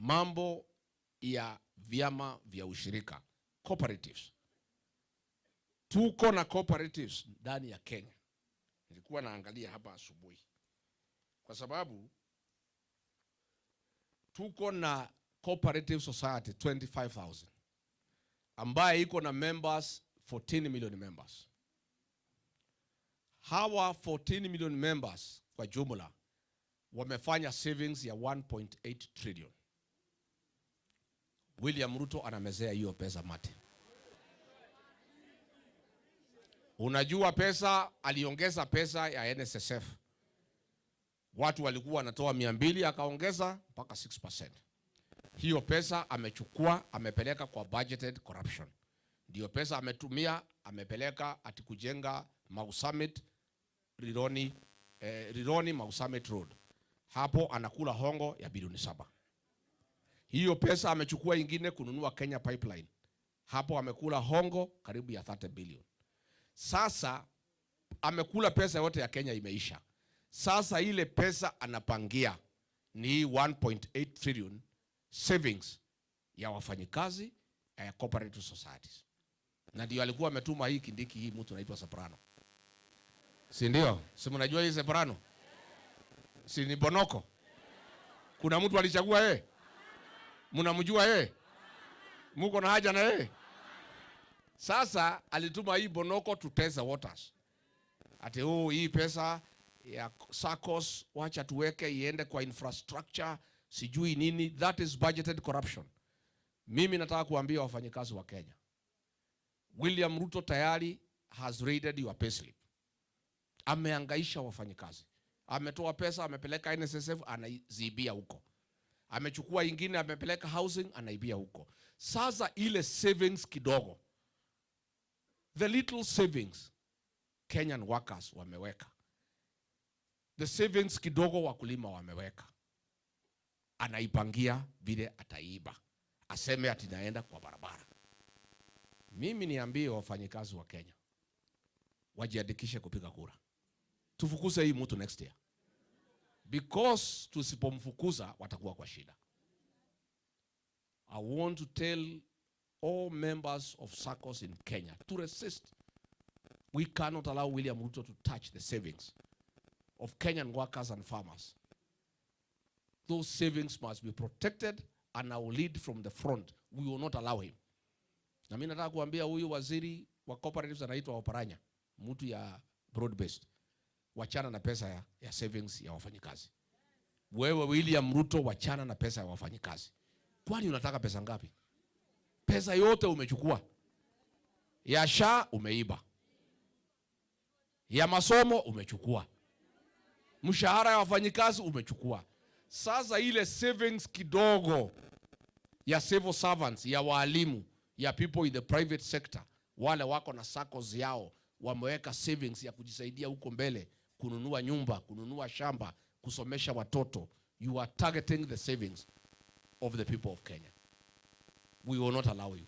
Mambo ya vyama vya ushirika, cooperatives. Tuko na cooperatives ndani ya Kenya. Nilikuwa naangalia hapa asubuhi, kwa sababu tuko na cooperative society 25,000 ambaye iko na members 14 million members. Hawa 14 million members kwa jumla wamefanya savings ya 1.8 trillion. William Ruto anamezea hiyo pesa mate. Unajua pesa, aliongeza pesa ya NSSF. Watu walikuwa wanatoa 200, akaongeza mpaka 6%. Hiyo pesa amechukua, amepeleka kwa budgeted corruption. Ndio pesa ametumia, amepeleka ati kujenga Mau Summit, Rironi Mau Summit Road. Hapo anakula hongo ya bilioni 7. Hiyo pesa amechukua ingine kununua Kenya Pipeline. Hapo amekula hongo karibu ya 30 billion. Sasa amekula pesa yote ya Kenya imeisha. Sasa ile pesa anapangia ni 1.8 trillion savings ya wafanyikazi ya cooperative societies. Na ndio alikuwa ametuma hii Kindiki, hii mtu anaitwa Soprano. Si ndio? Si mnajua hii Soprano? Si ni Bonoko? Kuna mtu alichagua yeye? Mnamjua yeye? Muko na haja na yeye? Sasa alituma hii Bonoko to test the waters. Ati oh, hii pesa ya SACCOS wacha tuweke iende kwa infrastructure, sijui nini. That is budgeted corruption. Mimi nataka kuambia wafanyikazi wa Kenya, William Ruto tayari has raided your payslip. Ameangaisha wafanyikazi. Ametoa pesa, amepeleka NSSF, anaziibia huko. Amechukua ingine, amepeleka housing, anaibia huko. Sasa ile savings kidogo, the little savings Kenyan workers wameweka, the savings kidogo wakulima wameweka, anaipangia vile ataiba, aseme ati naenda kwa barabara. Mimi niambie wafanyikazi wa Kenya wajiandikishe kupiga kura, tufukuze hii mtu next year, because tusipomfukuza watakuwa kwa shida. I want to tell all members of SACCOS in Kenya to resist. We cannot allow William Ruto to touch the savings of Kenyan workers and farmers. Those savings must be protected, and I will lead from the front. We will not allow him. Na mimi nataka kuambia huyu waziri wa cooperatives anaitwa Oparanya, mtu ya broad based, wachana na pesa ya savings ya wafanyikazi. Wewe William Ruto, wachana na pesa ya wafanyikazi. Kwani unataka pesa ngapi? Pesa yote umechukua. Ya SHA umeiba. Ya masomo umechukua. Mshahara ya wafanyikazi umechukua. Sasa ile savings kidogo ya civil servants, ya walimu, ya people in the private sector, wale wako na SACCOS yao, wameweka savings ya kujisaidia huko mbele, kununua nyumba, kununua shamba, kusomesha watoto. You are targeting the savings of the people of Kenya. We will not allow you.